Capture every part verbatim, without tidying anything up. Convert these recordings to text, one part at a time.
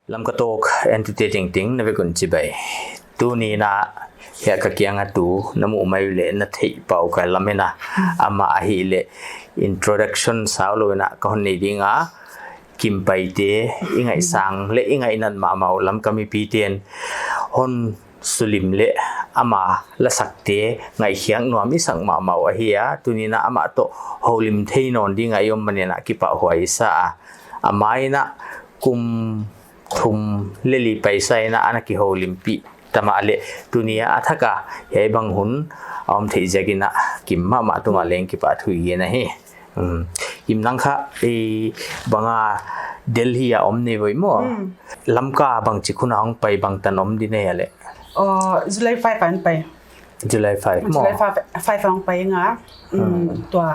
Lamka Talk entute tengteng na vek un chibai. Tuni'n a hiai ka kiang a tu na muh mai uleh na theih pah uh ka lamen a. Amah ahihleh introduction sau lou in a ka hon nei ding a, Kim Paite, i ngaihsang leh i ngaihnat mahmah uh Lamka mipite'n hon sulim leh ama lasakte ngaihkhiak nuam i sak mahmah uh ahi a, tuni'n a amah toh houlim thei nawn ding a i om manin a kipahhuai i sa a. Amah in a kum thum leh li paisa in a ana kihoulimpih ta mahleh tuni a thak a hiai bang hun a om theih ziakin a Kim mahmah tung a leng kipahthu i gen ahi. Um, Kim, nang kha, eh, bang a Delhi a om nei uh maw? Hmm. Lamka bangchik hun a hong pai, bangtan om di na hia leh? Oh, July five a hong pai. July five maw? July five, five a hong pai nga. Um, hmm. Tua,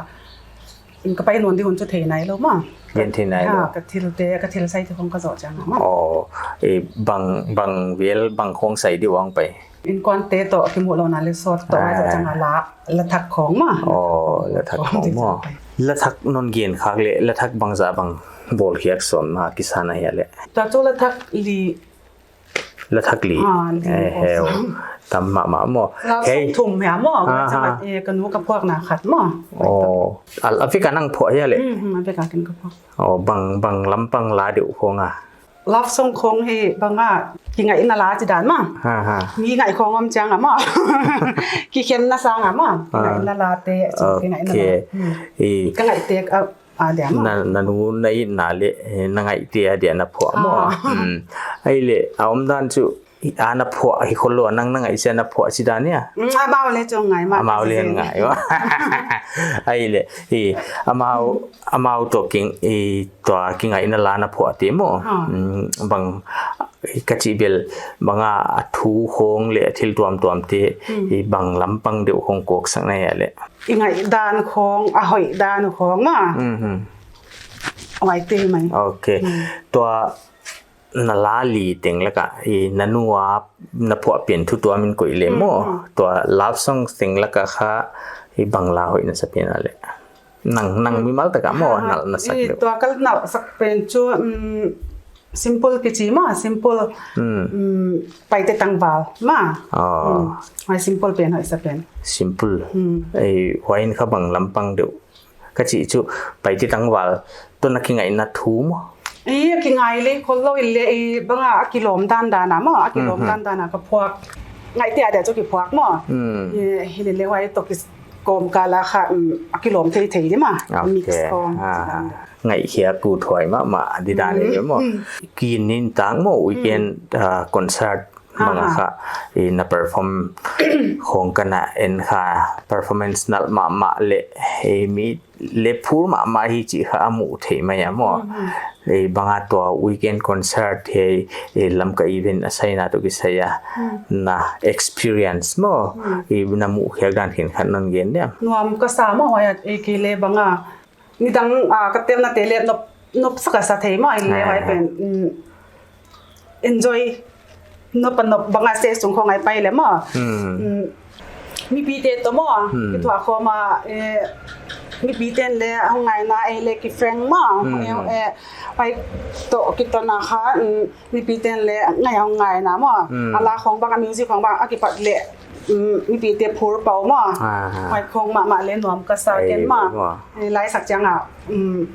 um, ka pai nawn di hun chu thei nailou maw. Gen thei nailou. Ha, ka thilte, ka thil saite khong ka zoh chiang a maw. Oh, eh, bang, bang vel, bang khong sai di uh hong pai? Innkuante toh kimuhlouhna leh sawt toh, ah, huai toh chiang a la, la thak khong maw. Oh, la thak khong maw. La thak non gen khak leh, la thak bangzah bang bawlkhiak sawm na kisa na hia leh? Tua chu la thak li. La thak li. Ah, li. Eh, bawlkhiak heu. Tam mahmah maw. Love song thum hia maw. Ah, huai chiang a, ah, eh, ka nu ka phuakna khat maw. Oh, a, a vek a nang phuah hia leh? Hmm, hmm, a vek a ken ka phuah. Oh, bang, bang lampang la deuh khong a? Love song khong hi bang a, kingaihna la chi dan maw. Ha, ha. Mi ngaih khong om chiang a maw. Kikhenna sang a maw. Ah. Kingaihna late, so kingaihna la. Okay. Hmm. Eh. Ka ngaihte a, a dia maw. Na, na nu na itna leh, eh, na ngaihte a dia na phuah maw. Ah. Hmm. Ahihleh, a omdan chu, i, a na phuah hi khollou a, nang na ngaihsiatna phuah chi dan hia? Mm, amau leh chu ngai mah. Amau leh ngai mah. Ahihleh, eh, amau, amau toh king, eh, tua kingaihna la na phuahte maw. Ha. Mm, bang, eh, ka chih bel, bang a, a thu khong leh a thil tuamtuamte, hmm, eh, bang lampang deuh khong kawksak na hia leh? I ngaihdan khong, a hoihdan khong maw. Hmm, hmm. Huaite mai. Okay. Hmm. Tua na la li teng lak a, eh, na nu a na phuah pen thu tuam in koih leh maw. Hmm, hmm. Tua love song teng lak a kha, eh, bang la hoih na sa pen a leh? Nang, nang mimal tak a maw, ah, nalh na sak leh. Tua ka nalh sak pen chu, um, Simple kichi maw, Simple. Hmm. Um, Paite Tangval maw. Oh. Hmm. Huai Simple pen hoih sa pen. Simple. Hmm. Eh, huai in kha bang lampang deuh? Ka chih chu, Paite Tangval toh na kingaihna thu maw? Eh, kingai leh, khollou leh, eh, bang a, a kilawm dandan a maw, a kilawm, mhm, dandan a ka phuak. Ngaihte a dia chu kiphuak maw. Hmm. Eh, hilele huai toh ki kawmkal a kha, um, a kilawm theithei di maw. Okay. Mix khong. Ah. Ngaihkhiak uh thuai mahmah di dan, mm, leh maw. Mm. Kin in tang maw, weekend, mm, ah, concert, ah, bang a kha, i na perform khong ka na en kha, performance nalh mahmah leh, eh, mi leh phur mahmah hi chih kha a muh theih mai a maw. Mm, mm. Eh, bang a tua weekend concert hi, eh, Lamka event a saina toh kisai a, mm, na experience maw, mm, eh, na muhkhiak dan khenkhat non gen diam? Nuam ka sa maw, huai a, eh, kei leh bang a, nidang, ah, ka telnate leh nop, nop sa ka sa thei maw, i leh, ah, huai pen, mm, enjoy nop a nop bang a stage sung khong a i pai leh maw. Hmm. Mm, mipite toh maw, hmm, kithuah khawm a, eh, mipite'n leh hong ngaihna, ei leh ki frank maw, hmm, eh, eh, huai toh kiton a kha, mm, mipite'n leh ngai hong ngaihna maw. Hmm. A la khong bang, a music khong bang, a kipat leh, mm, mipite phur pau maw. Ah. Huai khong mahmah leh nuam ka sa ken maw. Ei, maw. Eh, laisak chiang a, um,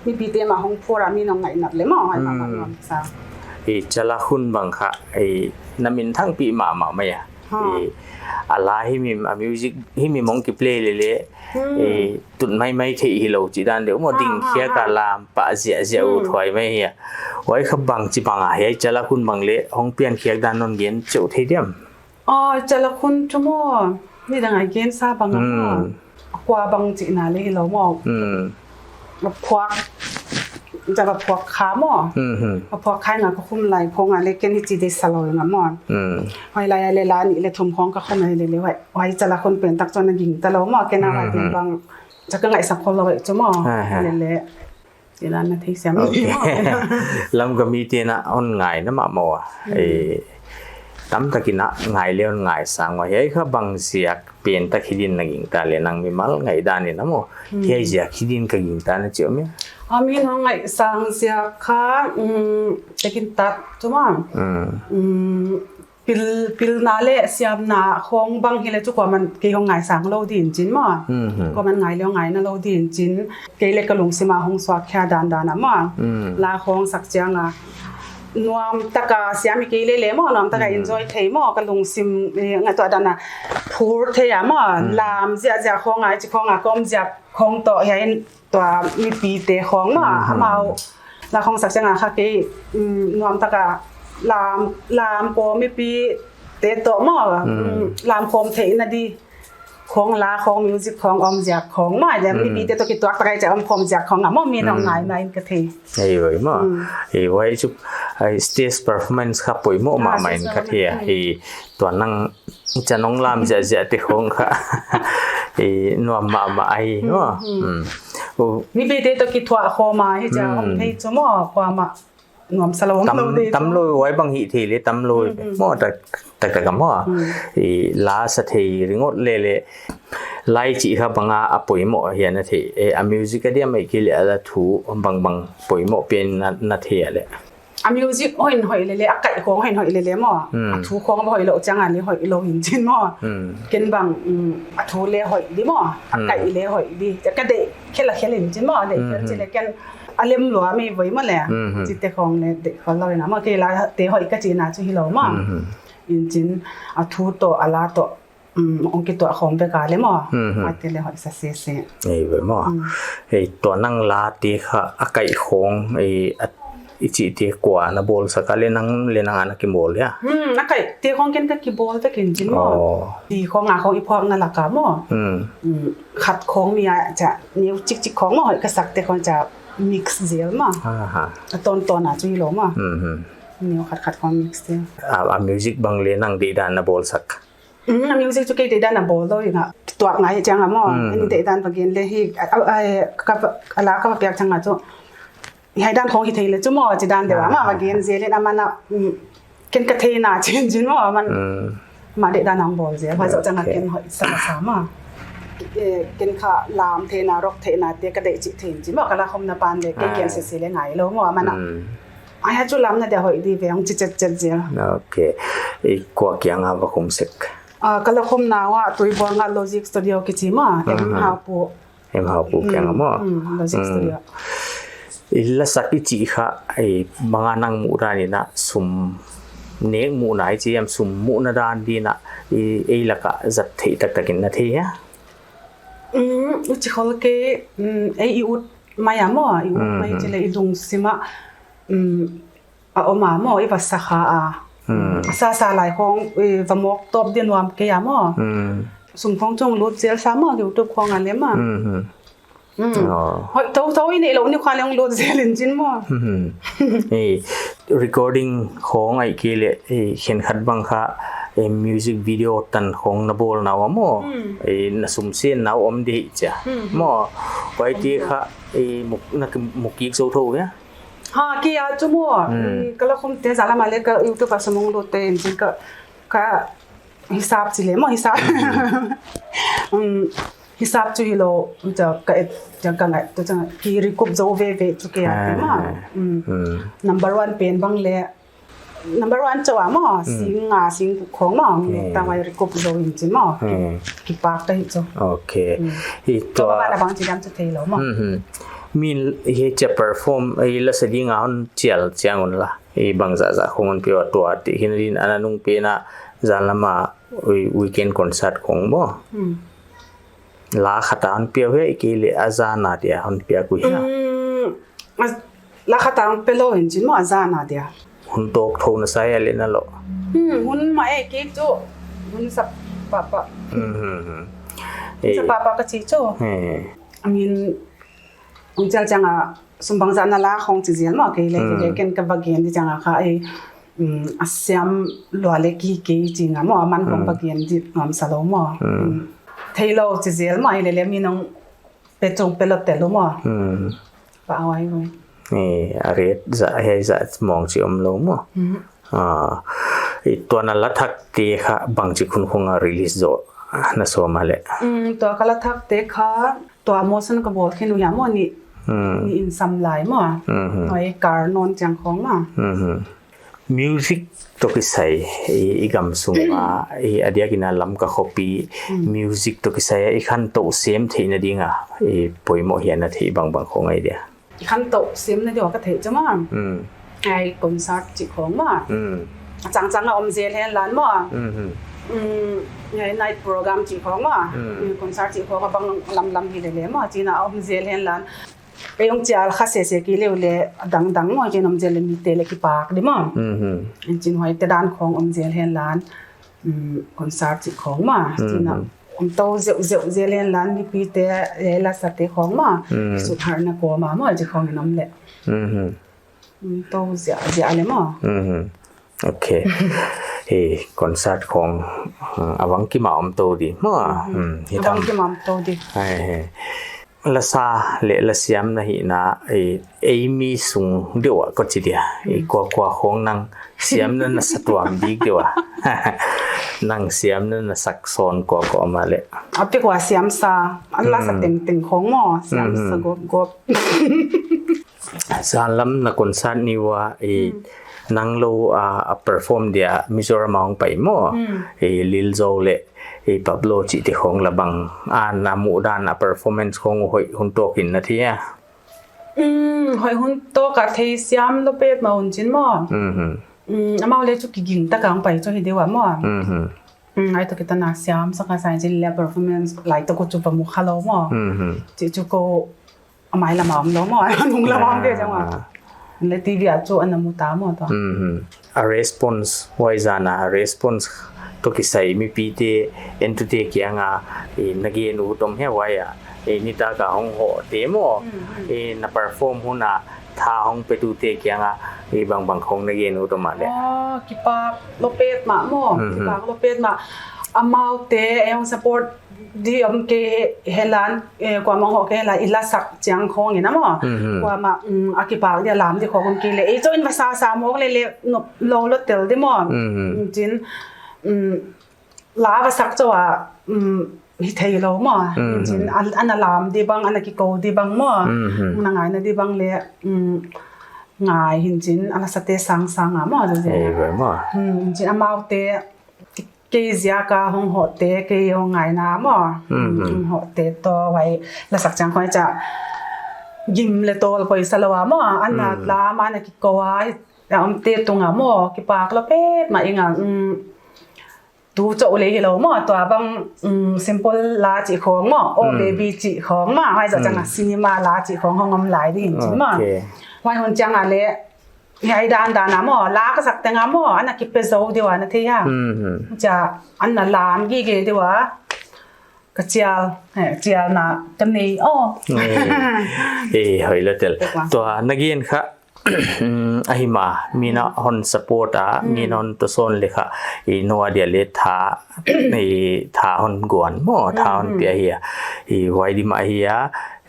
mipite mah hong phur a mi'n hong ngaihnat leh maw, huai mahmah, hmm, nuam ka sa. Eh, Chala Khun bang kha, eh, na minthangpih mahmah mai a. Ha. Eh, a la himhim, a music himhim hong kiplay leh leh, hmm, eh, tut maimai theih hilou chih dan deuh maw, ha, ding ha, khiak a, ha, lam pah ziahziah uh, hmm, thuai mai hi a. Huai kha bangchibang a, hiai Chala Khun bang leh hong piankhiak dan non gen cheuh thei diam? Oh, Chala Khun chu maw, nidang a gen sa bang a maw. Hmm. Kua bang chihna leh hilou maw. Hmm. A phuak, Chala phuak kha maw. Hmm, hmm. A phuak kha nga ka khum lai khong a leh ken hichi di sa lou nga maw. Hmm. Huai lai a leh la nih leh thum khong ka khum a leh leh huai, huai Chala Khun pen tak chu na gingta lou maw, ken a huai pen, hmm, hmm, bang, cha ka ngaihsak khollou chu maw. Ah, ah. Leh leh. Sila na thei siam. Okay. Lamka mite'n a hon ngaihna mahmah a. Hmm. Eh, Tamtak in a ngai leh ngaisang ua, hiai kha bang ziak pen tak hi din na gingta leh nang mimal ngaihdan in a maw. Hiai ziak hi din ka gingta na chi om hia? A min hong ngaisang ziak kha, um, takin tat tu maw. Um, pil, pilna leh siamna khong bang hileh chu kuaman kei hong ngaisang lou din chin maw. Kuaman ngai leh ngaina lou din chin. Kei leh ka lungsim a hong suak khia dandan a maw. La khong sak chiang a nuam taka siam i kei leh leh maw, nuam taka enjoy thei maw, ka lungsim, eh, ngaihtuah dan a phur thei a maw. Lam ziahziah khong a, chi khong a, ka om ziak khong toh hiai in tua mipite khong maw, amau la khong sak chiang a kha kei, um, nuam taka lam, lam khong mipite toh maw, um, lam khong theihna di khong, la khong, music khong, om ziak khong maw, mipite toh kituak taka i chi a om khong ziak khong a maw, min hong ngaina in ka thei. Ei, oi maw. Ei, oi chu, ei, stage performance kha poimoh mahmah in ka thei a. Ei, tua nang i chi a nong lam ziahziah te khong kha. Ei, nuam mahmah ahi maw. Mipite toh kithuah khawm a hi chi a om thei chu maw, kuamah nuamsa lou om lou di chu. Tam lou, huai bang hi thei leh tam lou. Maw, tak, tak, tak maw. Ei, la sa thei ringot leh leh la i chih kha bang a poimoh hiam na thei. Ei, a music a diam ahihkeileh a la thu bangbang poimoh pen na, na thei a leh. A music hoih in hoih leh leh, a kaih khong hoih in hoih leh leh maw. A thu khong bang hoih lou chiang a leh hoih lou in chin maw. Ken bang, um, a thu leh hoih di maw. A kaih leh hoih di. Ka deih khel a khel in chin maw. Deih khel chi leh ken a lem lua mi voi maw leh. Chite khong leh deih khol lou in a maw. Kei la te hoih ka chihna chu hilou maw. In chin a thu toh a la toh um, hong kituah khawm vek a leh maw. Huaite leh hoih sa sese. Ei ve maw. Ei, tua nang la te kha a kaih khong, ei, a, i chihte kua na bawl sak a leh nang leh nang a na kibawl hia? Hmm, a kaih te khong ken ka kibawl vek in chin maw. Ti khong a khong i phuakna lak a maw. Hmm, khat khong mi a cha neu chikchik khong maw, hoih ka sak te khong cha mix zel maw. A ton ton a chu hilou maw. Neu khat khat khong mix zel. A, a music bang leh nang deihdan na bawl sak? Mm, a music chu kei deihdan a bawl lou in a, tuak ngai chiang a maw. Ken deihdan va gen leh hi, a, a, a, ka, a la ka va piak chiang a chu. Hiai dan khong hi thei leh chu maw, chi dan deuh a maw, va gen zel in a man a, mm, ken ka theihna chin chin maw, a man. Mah deihdan a hong bawl zel, huai zoh chiang a ken hoih sa sa maw. Eh, ken kha lam theihna, rock theihna te ka deih chih thei in chin maw, ka la khawmna pan leh, kei ken sese leh ngai lou maw, a man a. Ai, a chu lamna dia hoih di ve, hong chi chetchet zel. Ok. I kua kiang a va khum sek? Ah, ka la khumna uah Tuibuong a Logic Studio kichi maw, M Haupu. M Haupu kiang a maw. Mm, Logic Studio. I la sak i chih kha, i bang a nang muhdan in a sum nek muhna i chi em sum muhna dan din a, i, ei lak a zat theih taktak in na thei hia? Mm, i chi khol kei, mm, ei i ut mai a maw, i ut mai chi leh i lungsim a, mm, a om a maw, i va sa kha a. Sa sa lai khong, i va mawk tawp di nuam kei a maw. Sum khong chu hong lut zel sa maw, YouTube khong a leh maw. Hoih thotho i neih lou ni kha leh hong lut zel in chin maw. Eh, recording khong ahihkeileh, eh, khenkhat bang kha, eh, music video tan khong na bawlna uah maw. Eh, na sum senna om di chia. Maw, huaite kha, eh, muk, na ki, muk kik zou thou hia? Ha, kei a chu maw, mm, ka la khum te zan lam a leh ka YouTube a sum hong lut te in chin ka, ka hisap chi leh maw, hisap. Mm, hisap chu hilou, cha ka et, cha ka ngai, tu cha ki recoup zou veve chu kei a te maw. Mm. Number one pen bang leh, number one chauh a maw, sing nga, sing khong maw, tang ai recoup zou in chin maw, ki, kipak ka hi chu. Ok. Hi tua. Tua bang a bang chi dan chu theilou maw. Min hi chia perform, i la sa ding a hon chial chiang un la. I bang zahzah khong hon pia ua tua ti hin din ana nung pen a zan lam a wi-, weekend concert khong maw. La khat a hon pia uh hia, ahihkeileh a zan a dia hon pia uh hia? Mm, a, la khat a hon pia lou in chin maw, a zan a dia. Hun tawk thou na sa hia leh na lou? Hmm, hun mah e, kei chu hun sa pahpah. Hmm, hmm, hmm. Hun sa pahpah ka chi chu. Eh. I mean, hong chial chiang a, sum bangzah na la khong chi zel maw, kei leh, kei leh, ken ka va gen di chiang a kha, eh, mm, a siam lua leh kei, kei chi nga maw, a man khong va gen di nuamsa lou maw. Mm. Theilou chi zel maw, hi leh leh mi nong pe chung pe lou te lou maw. Mm. Pa awai wai. Eh, a rate zah, hei zah mong chi om lou maw. Mm. Ah, Tua na la thak te kha bangchi khun khong a release zo na sawm a le? Mm, tua ka la thak te kha, tua Motion ka bawl khin uh hia maw ni, mm, ni in sam lai maw. Mhm. Hoi kar non chiang khong maw. Mhm. Music toh kisai, i, i gam sung a, i, a diak in a Lamka khopi, mm, music toh kisai a i khantou sem theihna ding a, i poimoh hiam na theih bangbang khong ai dia? I khantou semna deuh ka theih chu maw. Mm. Ai concert chih khong maw. Mm. A chang chang a om zel hen lan maw. Mm-hmm. Mm, ngai night program chih khong maw. Mm. Mm, concert chih khong a bang lam lam hi le le maw. Chih na a om zel hen lan. Ei hong chial kha se se ki leu le dang dang maw. Chih na om zel le mi te le kipak di maw. Mm-hmm. Chin hoi te dan khong om zel hen lan. Mm, concert chih khong maw. Mm-hmm. Chih na om tou zeuh zeuh zel hen lan mipi te, eh, la sa te khong maw. Mm. Sut harna ko ma maw, chih khong in om le. Mhm. Om tou zia, zia le maw. Mhm. Okay. Eh, concert khong, uh, a vang kim a om tou di maw. Mhm. Hmm, hi a vang thang kim a om tou di. Hai, hai. La sa le la siam na hihna, eh, ei mi sung deuh a ko chi dia. Eh, mm, kua kua khong nang siam na na sa tuam dik deuh a. Nang siam na na sak sawn kua kua om a le? A pi kua siam sa, an la sa, mm, teng teng khong maw, siam sa, mhm, gop gop. Zanlam na concert ni ua, eh, mm, nang lou a, a perform dia Mizoram a hong pai maw. Mm. Eh, Lil Zo le, eh, Pablo chih te khong la bang a na muh dan a performance khong hoih hun tawk in na thei a? Mm, hoih hun tawk a thei siam lou pet mah un chin maw. Mhm. Mm, amau le chu kiging tak a hong pai chu hi deuh a maw. Mhm. Mm, ai toh kitan a siam sak a sa in chin le performance lai toh ko chu va mu kha lou maw. Mhm. Chih chu ko a mai lam a om lou maw, a nung lam a om kei chiang a. Ah. Le T V a chu ana mu ta maw tua. Mhm. A response huai zan a, a response toh kisai mipi te, entute kiang a, eh, na gen ut om hia huai a, eh, nitak a hong hoh te maw, mm, mm, eh, na perform hun a tha hong pe tute kiang a, eh, bangbang khong na gen ut om a le? Oh, kipak lou pet mah maw, mhm, kipak lou pet mah. Amau te, eh, hong support di om kei hen lan, eh, kuamah hoh kei hen lan, i la sak chiang khong in a maw. Mhm. Kuamah, mm, a kipak dia lam di khong om kei le. Ei chauh in va sa sa mawk le le, no, lou lou tel di maw. Mhm. Mm, chin, mm, la va sak chauh a, mm, hi thei lou maw. Mhm. Chin, an, ana lam di bang, ana kikou di bang maw. Mhm. Na ngaina di bang le, mm, ngai hin chin, ana sa te sang sang a maw, za ze. Ei, ve maw. Mm, chin amau te, kei ziak a hong hoh te, kei hong ngaina maw. Mhm. Hong hoh te toh, huai la sak chiang khong cha. Gim le tawl poisa lou a maw, ana, mm, lam ana kikou a, a om te tung a maw, kipak lou pet mah ing a, mm, tu chauh le hi lou maw, tua bang, mm, simple la chih khong maw, oh, mm, baby chih khong maw, huai zoh chiang a, mm, cinema la chih khong hong om lai di hin chin maw. Okay. Huai hun chiang a le, hiai dan dan a maw, la ka sak teng a maw, ana kipe zou deuh a na thei a. Mhm. Cha, ana lam gige deuh a, ka chial, eh, chialna ka nei, oh. Eh, eh, hoih lou tel. Tek lang. Tua na gen kha, mm, a hi mah, mi na, mm, hon support a, mi, mm, na hon tohsawn le kha, i no a dia le tha, i tha hon guan maw, tha hon, mm, pia hi a, i huai di mah hi a,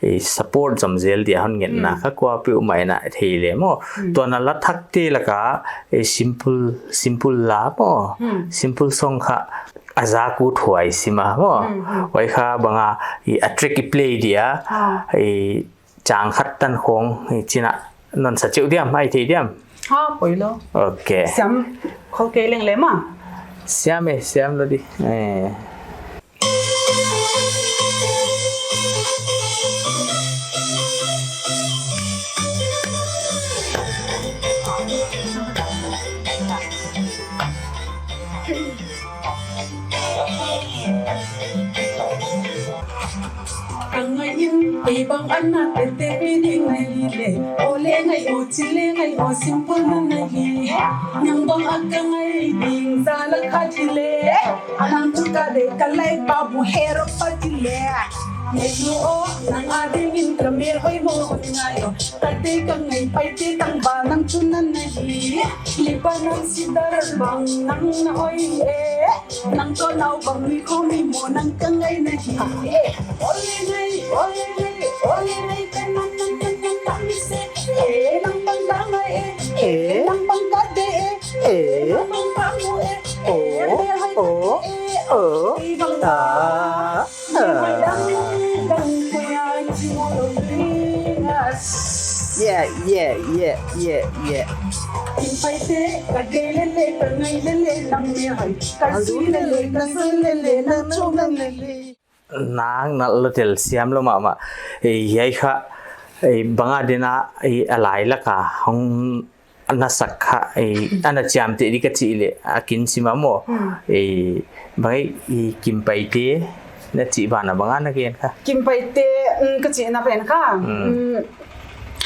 i support zom zel dia hon ngen na, mm, kha kuapeuhmah in a thei le maw. Mm. Tua na la thak te lak a, i simple, simple la maw. Mm. Simple song kha a zak ut huai sim a maw. Mm, mm. Huai kha bang a, i a track i play dia, ah, i chang khat tan khong, i chin a non sa cheuh diam, ai thei diam. Ha, poi lou. Okay. Siam khol kei leng le maw. Siam e, siam lou di. Eh. Ka ngai in, ei bang ana tete pi ding na hi le. O le ngai o, chi le ngai o, simple na na hi. Nang bang a ka ngai ding za la kha chi le. A nang tu ka de ka lai pa bu hero pa chi le. Ngai nu o, nang a ding in ka mel hoi mo hoi ngai o. Ka te ka ngai pai te tang ba nang tu na na hi. Li pa nang si dar bang nang na hoi e. Nang toh naupang ni khong ni maw nang ka ngai na hi. Eh, ole ngai, ole ngai, ole ngai, ka nan nan nan nan nan ni se. Eh, nang bang ka ngai eh. Eh, nang bang ka de eh. Eh, nang bang ka mu eh. Oh, oh, oh. Ah, ah. Yeah, yeah, yeah, yeah, yeah, yeah. Nang na lo tel siam lou mahmah. Eh, hiai kha, eh, bang a dena, eh, a lai laka hong na sak kha, eh, ana chiamteh di ka chih leh, a kin sim a maw. Hmm. Eh, bang i, i Kim Paite na chih banah bang a na gen kha? Kim Paite, mm, ka chihna pen kha. Hmm. Mm,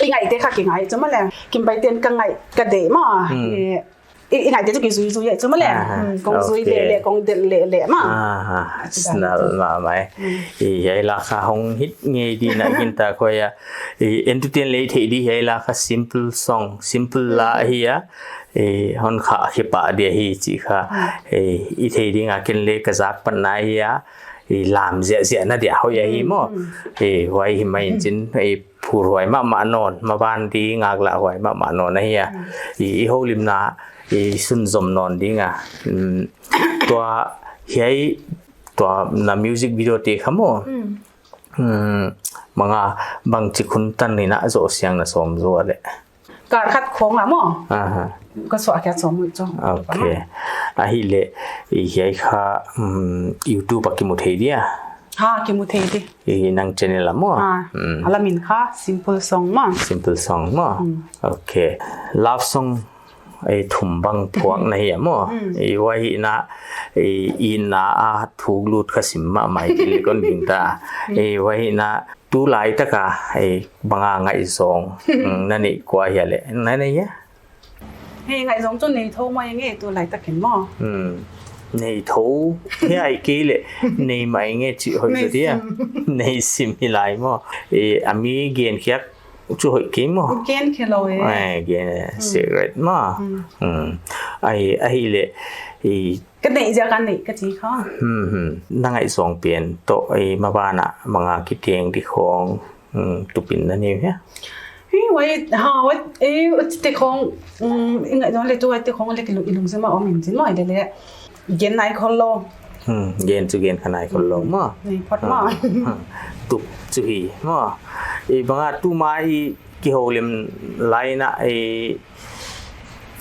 i ngaihte kha kingai chu maw le. Kim Paite in ka ngaih ka deih maw. Hmm. Eh, i, i ngaihte chu kizui zui ai chu maw le. Ah, hmm, kong zui okay. Leh leh, kong delh leh leh maw. Ah, ah, a chih dan nal chu. Mahmah e. Hmm. Eh, hiai la kha hong hit ngei di na gingta koi a. Eh, entuten leh theih di hiai la kha simple song, simple la hi a. Eh, hon kha khe pah dia hi chih kha. Hmm. Eh, i thei ding a ken leh ka zak pan na hi a. Eh, lam ziahziah na dia hoih a hi maw. Hmm, hmm. Eh, huai hi mai in chin, eh, phurhuai mahmah nawn, maban di ngaklah huai mahmah nawn a hi a. Hmm. Eh, i houlimna, eh, sunzom nawn ding a. Hmm, tua hiai, tua na music video te kha maw. Hmm. Hmm, bang a bangchi khung tan in a zoh siang na sawm zaw a le. Kal khat khong a maw. Aha. Ka suah khiat sawm uh chu. Okay. Ahihleh, i hiai kha, mm, YouTube a kimu thei dia? Ha, kimu thei di. I nang channel a maw? Ha. Mm. A la min kha Simple Song maw. Simple Song maw. Mm. Okay. Love song, eh, thum bang phuak na hi a maw. Mm. Eh, huai hi na, eh, i na a thuk lut kha sim mahmah i le kon gingta. Mm. Eh, huai hi na, tulai taka, eh, bang a ngaihzawng, mm, na neih kua hia le, na nei hia? Hei, ngaihzawng chu nei thou mai nge tulai takin maw. Hmm. Nei thou, hiai kei le, nei mai nge chih hoih zaw dia. Nei sim. Nei sim hi lai maw. Eh, a mi gen khiak chu hoih kei maw. Gen khe lou e. Eh, gen, hmm, secret maw. Hmm. Hmm. Ai, ahihleh, eh, Ka neih ziak a neih ka chi kha. Hmm, hmm. Na ngaihzawng pen toh, eh, maban a bang a kiteng di khong, hmm, tupin na nei uh hia? Hei, huai, ha, huai, eh, te khong, hmm, i ngaihzawng le tu huai te khong le kilung, i lungsim a om in chin maw, le le. Gen nai khol lou. Hmm, gen chu gen kha nai khol lou maw. Nei phot maw. Hmm, hmm. Tup chu hi maw. Eh, bang a tuma i kihoulim lai na, eh,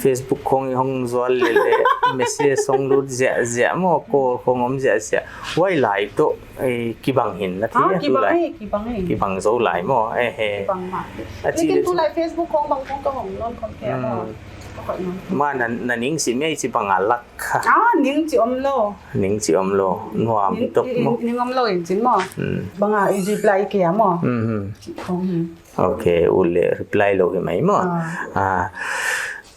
Facebook khong i hong zual le le, message hong lut ziahziah maw, call khong om ziahziah. Huai lai toh, eh, kibang hi na thei a, kibang tulai. Eh, kibang eh. Kibang zou lai maw, eh, eh. Kibang mah. A chi le chu. Lekin tulai Facebook khong bang khong ka hong nawn khong kei maw. Hmm. Ka hong nawn. Ma na, na ning sim mai chi bang a lak kha. Ah, ning chi om lou. Ning chi om lou. Nuam tok maw. Ning om lou in chin maw. Hmm. Bang a i reply kei maw. Hmm, hmm. Chi khong hi. Okay, u le reply lou hi mai maw. Ah. Ah,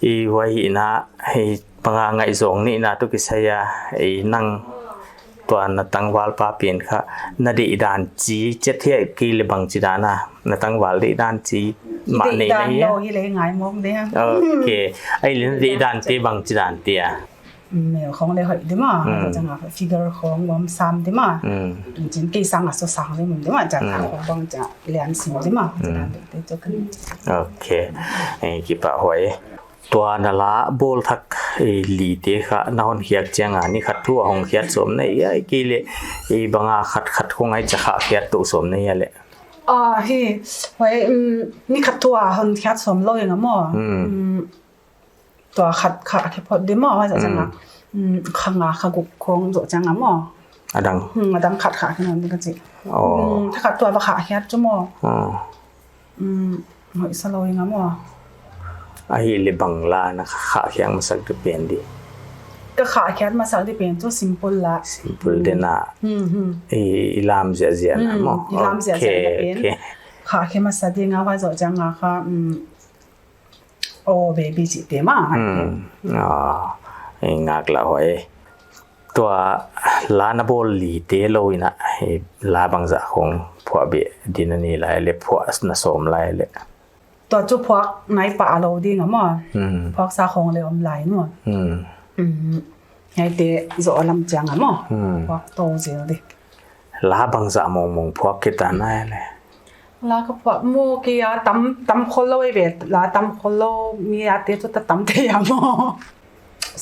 i huai hi na, hei bang a ngaihzawng neihna toh kisai a, i nang tua na tangval pa pen kha, na deihdan chi chet hiai kei le bangchi dan a, na tangval deihdan chi mah nei na hia? Deihdan lou hi le ngai mawk dia. Okay, ahihleh na deihdan te bangchi dan te a? Mel khong le hoih di maw, hmm, chang a figure khong bang sam di maw. Hmm. Chin kei sang a so sang le mun di maw, chang a, hmm, khong bang chang lian sim di maw. Hmm. Chang a te chu kan. Okay. Eh, kipahhuai. Tua na la bawl thak, eh, li te kha na hon khiak chiang a ni khat thu a hong khiat sawm na hia, kei le, eh, bang a khat khat khong ai cha kha khiat tou sawm na hia le. Ah, hi, huai, um, ni khat thu a hon khiat sawm lou ing a maw. Hmm. Um, Tua khat kha khe phot di maw, huai zoh chiang a. Hmm. Hmm, kha nga kha guk khong zoh chiang a maw. A dang. Hmm, a dang khat kha khe nawn di ka chi. Oh. Hmm, kha khat tua va kha khiat chu maw. Oh. Hmm, hoih sa lou ing a maw. Ahihleh bang la na kha khiak masak di pen di? Ka kha khiat masak di pen chu simple la. Simple den a. Hmm, hmm. I, i lam ziahziah na maw. Hmm, i lam ziahziah na pen. Okay, okay. Kha khe masak di nga huai zoh chiang a kha, hmm. Oh, baby chih te maw. Hmm. Ah, eh, ngaklah huai. Tua la na bawl li te lou in a, eh, la bangzah khong phuah beh di na nei lai le, phuah na sawm lai le? Tua chu phuak nai pah lou ding a maw. Hmm. Phuak sa khong le om lai maw. Hmm. Hmm. Hiaite zoh lam chiang a maw. Hmm. Phuak tou zel di. La bangzah mawngmawng phuak kei ta na le? La ka phuak maw, kei a tam, tam khol lou e ve, la tam khol lou, mi a te chu ta tam thei a maw.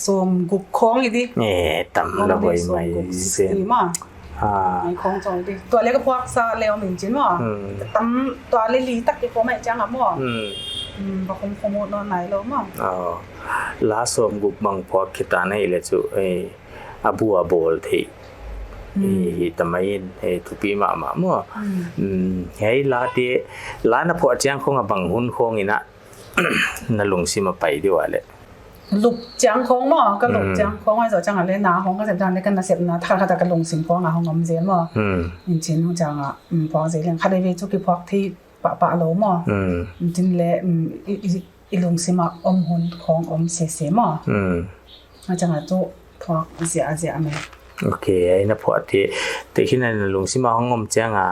Sawmguk khong i di. Eh, tam la hoi mai sixty zen. Ma. Ha. Mai khong chong di. Tua le ka phuak sa le om in chin maw. Hmm. Tam tua le li tak ki khong mai chang a maw. Hmm. Hmm, ba khong khong mo no nai lo maw. Oh. La sawmguk bang phuak khita nei le chu, eh, a bu a bawl thei. Hmm. I, hi ta mai in, eh, thupi mahmah maw. Hmm. Hmm, hei la te, la na phuak chiang khong a bang hun khong in a, na lungsim a pai di ua le. Lup chiang khong maw, ka lup chiang khong ai zo chang a le na hong ka sep dan le ka na sep na thar kha ta ka lungsim khong a hong om zel maw. Hmm. In chin hong chang a, um, phuak zel leng kha de ve chu ki phuak thei pahpah lo maw. Hmm. In chin le, um, i, i, i lungsim a om hun khong om sese maw. Hmm. A chang a chu phuak ziahziah mai. Ok, ai na phuak te, te khin na lungsim a hong om chiang a,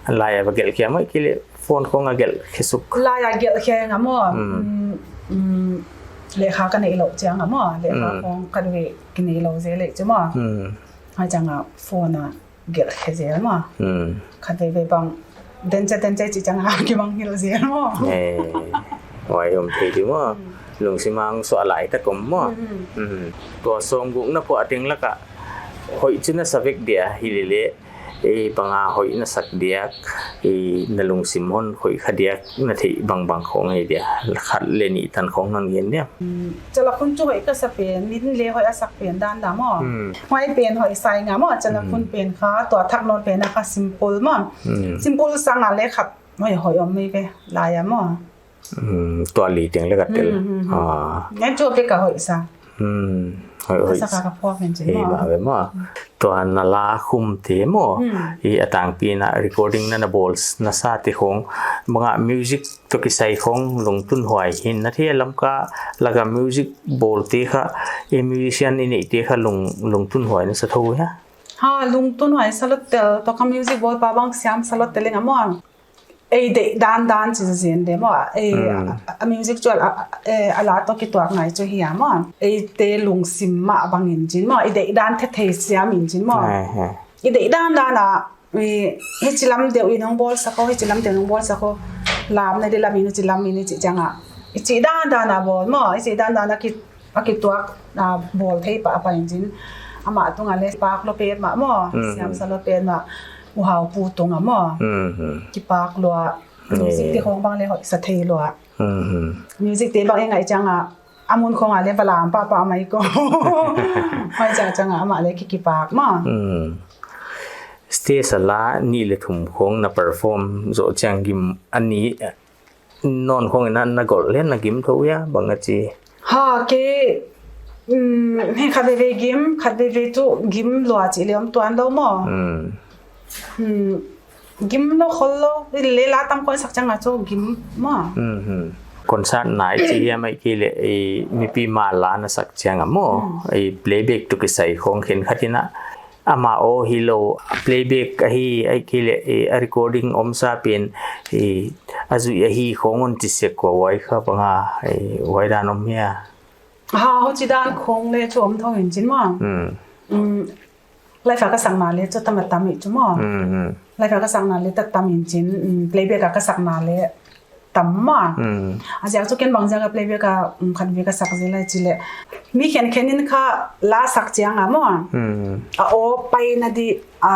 lai a va gelh khia maw, ki le phone khong a gelh khe suk. Lai a gelh khe nga maw. Hmm. Mm, mm, lekha ka nei lo chiang a maw. Lekha khong ka du ve ki nei lo zel le chu maw. Hmm. Ai chang a phone a gelh khe zel maw. Hmm. Khat veve bang. Den cha, den cha chi chang a ki bang hil zel maw. Eh, huai om thei di maw. Hmm. Lungsim a hong suah lai tak om maw. Hmm. Hmm. Tua sawmguk na phuak teng lak a hoih chu na sa vek dia hi le le. Eh, bang a hoih na sak diak, eh, na lungsim hon hoih kha diak, na theih bangbang khong hi dia, khat le nih tan khong non gen dia. Hmm, chalak hun chu hoih ka sa pen, nin le hoih a sak pen dan da maw. Hmm. Huai pen hoih sai nga maw, chalak hun pen kha, tua thak non pen a kha simple maw. Hmm. Simple sang a le khat hoih hoih om mai ve, lai a maw. Hmm, tua li teng le ka tel. Hmm, hmm, hmm. Ah. Ngai chu pe ka hoih sa. Hmm, hoih, hoih. Ka sa ka ka phuak pen chin maw. Ei, ma ve maw. Tua na la khum te maw. Hmm. I a tangpi na recording na na bawl na sa te khong. Bang a music toh kisai khong lungtun huai hi na thei lam ka lak a music bawl te kha. I musician i nei te kha lung, lungtun huai na sa thou hia. Ha, lungtun huai sa lou tel toh ka music bawl pa bang siam sa lou tel nga maw. Ei deih dandan chi zin de maw. Ei, hmm, a, a music chu a, a, eh, a la toh kituak ngai chu hi a maw. Ei te lungsim mah bang in chin maw. I deih dan thei thei siam in chin maw. Ai, ai. I deih dandan a, i, hichi lam deuh in hong bawl sa ko, hichi lam deuh in hong bawl sa ko. Lam na di lam in, hichi lam in, hichi chang a. I chih dandan a bawl maw. I chih dandan a ki a kituak, ah, bawl thei pahpah in chin. Amah tung a le pak lou petmah maw. Hmm. Siam sa lou petmah. U Hau Pu tung a maw. Hmm, hmm. Kipak lua. Eh. Music te khong bang le hoih sa thei lua. Hmm, hmm. Music te bang e ngai chang a. A mun khong a le va lam pahpah mai ko. Mai chang chang a amah le ki kipak maw. Hmm. Stage a la nih le thum khong na perform zoh chiang gim a ni non khong in na, na gol le na gim thou hia bang a chi. Ha, ke, mm, he khat veve gim, khat veve chu gim lua chi le om tuan lou maw. Hmm. Hmm. Gim lou khol lou, i le la tam khong sak chang a chu gim maw. Hmm, hmm. Concert na i chi hia mai ki le, i mipi ma la na sak chiang a maw. Hmm. I playback toh kisai khong khen khat in a Amah aw hilou, playback ahi, ahihkeileh, eh, a recording omsa pen, eh, a zuih ahi khong hon chi sek ua, huai kha bang a, eh, huai dan om hia? Ha, huchi dan khong le chu om thou in chin maw. Hmm. Hmm. Live a ka sakna le chu tam a tam hi chu maw. Hmm, hmm. Live a ka sakna le tam in chin, hmm, playback a ka sakna le tam maw. Hmm. A ziak chu ken bang ziak a playback a, um, khat vei ka sak zel a chi le. Mi khenkhen in kha la sak chiang a maw. Hmm. A aw paina di a,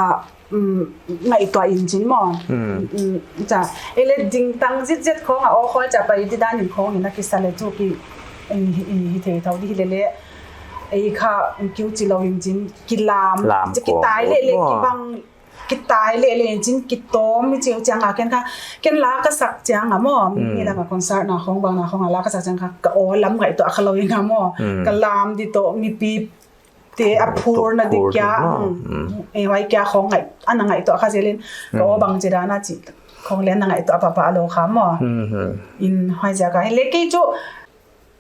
um, ngaihtuah in chin maw. Hmm. Um, cha, ei le ding tang zit zet khong a aw khol cha pai di dan in khong in a kisa le chu ki, um, hi, hi, hi thei thou di hi le le. Ei kha, um, kiu chi lou in chin kilam, lam chi kitai le le maw. Kibang kitai le le in chin kitawm mi chiu chiang a ken kha, ken la ka sak chiang a maw. Hmm. Mi la ka concert na khong bang na khong a la ka sak chiang kha, ka aw lam ngaihtuah kha lou in a maw. Hmm. Ka lam di toh mipi te a phur na di kia, hmm. Hmm. Eh, huai kia khong ngai, ana ngaihtuah kha zel in, ka aw bang chi dan a chi, khong le ana ngaihtuah pahpah lou kha maw. Hmm, hmm. In huai ziak a hi le kei chu,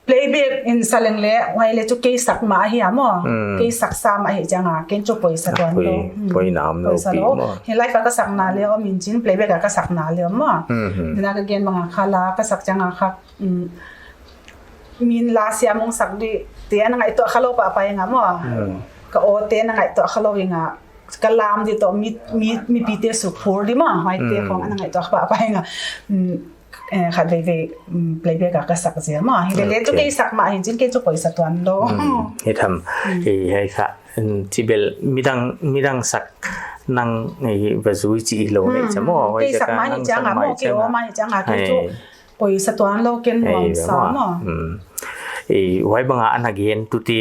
playback in sa leng le, huai le chu kei sak mah ahi a maw. Hmm. Kei saksa mah ahi chiang a, ken chu poisa tuan lou. Poi, hmm. Poi nam lou pi maw. Hi live a ka sakna le om in chin, playback a ka sakna le om maw. Hmm, hmm. Dena ka gen bang a kha la ka sak chiang a kha, um, min la siam hong sak di, te ana ngaihtuah kha lou pahpah ing a maw. Hmm. Ka aw te ana ngaihtuah kha lou ing a, ka lam di toh mi, mi, mipi te suk phur di maw, huai te khong ana ngaihtuah pahpah ing a. Um, eh, khat vei vei, mm, playback a ka sak zel maw. Hilele chu Okay. kei sak mah hi chin kei chu poisa tuan lou. Mm, hi tham. Mm. Hi, hi kha, mm, chibel midang, midang sak nang, eh, va zui chi lou nei Hmm, cha maw. hmm. Kei Hoi sak ka mah hi nang chiang sak a mah maw, hi kei chiang a. om mah hi chiang a, kei chu Hai. poisa tuan lou ken Hai, nuam sa maw. maw. Hmm. Eh, huai banga ana gen tute,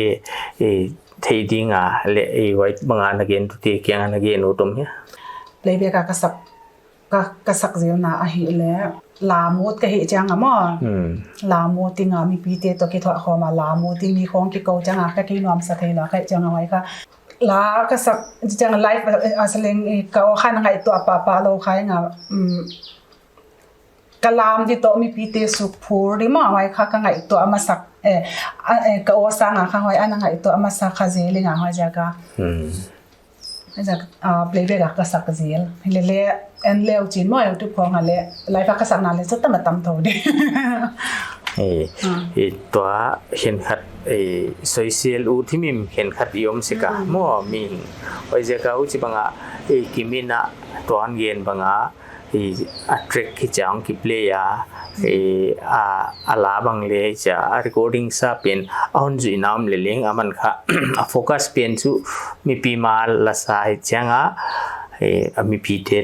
eh, thei ding a, le, eh, huai banga ana gen tute, kiang ana gen ut om hia. Playback a ka sak, ka, ka sak zelna ahihleh, la mut ka hih chiang a maw. Hmm. La mut in a mipite toh kithuah khawm a, la mut in mi khawng kikou chiang a, ka kei nuam sa thei la ka hih chiang a huai kha. La ka sak chiang a live, eh, a seleng, eh, ka aw kha ngaihtuah pahpah lou kha in a, mm, ka lam di toh mipite suk phur di maw, huai kha ka ngaihtuah a masak, eh, a, eh, ka aw sang a kha huai ana ngaihtuah a masak kha zel in a huai ziak a. Hmm. Huai ziak, ah, playback a ka sak zel. Hilele en leu chin maw YouTube khawng a le, live a ka sakna le chu tam a tam thou di. Eh, Hmm. eh, tua khenkhat, eh, soisel ut himhim khenkhat i om sek a. Hmm. Maw min. Huai ziak a huchi banga, eh, kimin a tuan gen banga, eh, a track hi chiang ki play a, eh, a, a la bang le hi chia, a recording sa pen, a hon zui nam le leng, aman kha, a focus pen chu, mipi ma la sa hi chiang a, eh, a mipite,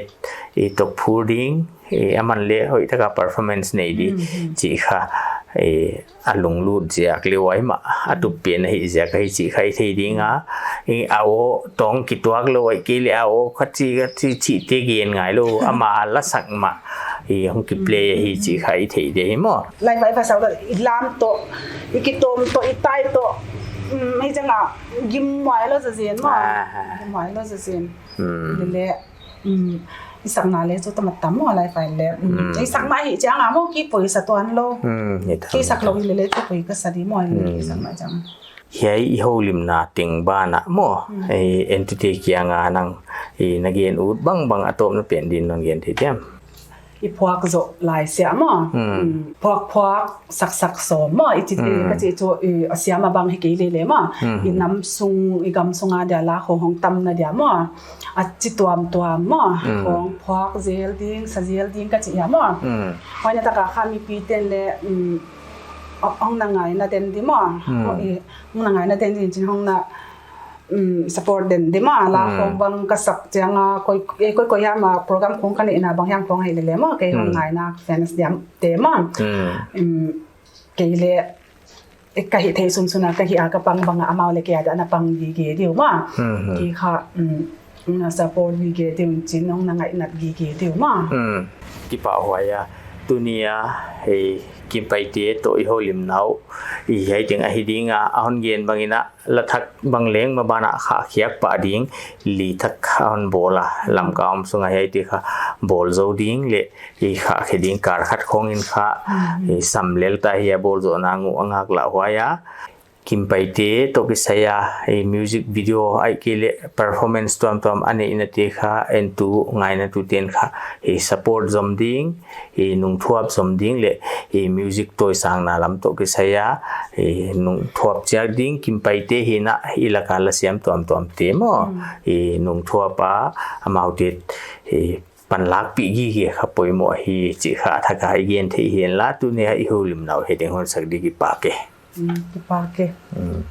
eh, tok phur ding, eh, aman le hoih taka performance nei di, Hmm, hmm. chi kha, eh, a lunglut ziak le huai mah, a tup pen ahi ziak ahi chih kha i thei ding a. I a aw tawng kituak lou huai kei le a aw kha chi kha chi chihte gen ngai lou, ama la sak mah. I hong ki play ahi chih kha i thei di hi maw. Live a i va sak lou, i lam toh, i kitawm toh, i tai toh. Mm, hi chiang a, gim muai lou zazen maw. Ah. Gim muai lou zazen. Hmm. Lele, mm, i sakna le chu tam a tam maw live a le. Mm, Hmm. i sak mah hi chiang a maw kei poisa tuan lou. Hmm, hi tham, Kei hi sak lou tham. hilele chu poi ka sa di maw, Hmm. kei sak mah chiang. Hiai i houlimna teng bana maw. Hmm. Eh, entute kiang a nang, eh, na gen ut bangbang a tawpna pen din non gen thei diam. I phuak zoh lai sia maw. Hmm. Hmm. Phuak phuak sak sak sawm maw. I chi, Hmm. ka chi chu, i, a siam a bang hi kei lele maw. Hmm. I nam sung, i gam sung a dia la khawng hong tam na dia maw. A chi tuamtuam maw. Hmm. Khawng phuak zel ding, sa zel ding ka chi hia maw. Hmm. Huai na taka kha mipite'n le, mm, hong na ngaina den di maw. Hmm. Hong i, hong na ngaina den di chin hong na, mm, support den di maw. La Hmm. khawng bang ka sak chiang a, koi, eh, koi, koi hiam a program khawng ka neihna bang hiam khawng hilele maw. Kei hong Hmm. ngaina fans diam te maw. Hmm. Mm, kei le, eh, ka hih theih sunsun a, ka hih a ka pang bang a amau le kei a dia na pang gige diu maw. Hmm, hmm. Kei kha, mm, na support gige diu chin hong na ngainat gige diu maw. Hmm. Kipahhuai a, tuni a, eh, Kimpaite toh i houlimna uh, i hiai teng ahi ding a, a hon gen bangin a, la thak bang leng ma bana kha khiak pah ding, li thak a hon bawl a, Lamka om sung a hiaite kha bawl zou ding le, i kha khe ding kar khat khawng in kha, Hmm. i sam lel ta hi a bawl zohna ngu a ngak lah huai a. Kimpaite toh kisai a, i music video ahihkeileh performance tuamtuam a neihna te kha, entu ngaina tute'n kha, i support zom ding, i nungthuap zom ding le, i music toisangna lam toh kisai a, i nungthuap chiat ding, Kimpaite hi na, i lak a la siam tuamtuam te maw, Hmm. i nungthuap a, amaute, i panlakpih gige kha poimoh hi chih kha a thak a i gen thei hi'n la, tuni a i houlimna uh hiai teng hon sak di kipak e. Mm, kipak e. Mm.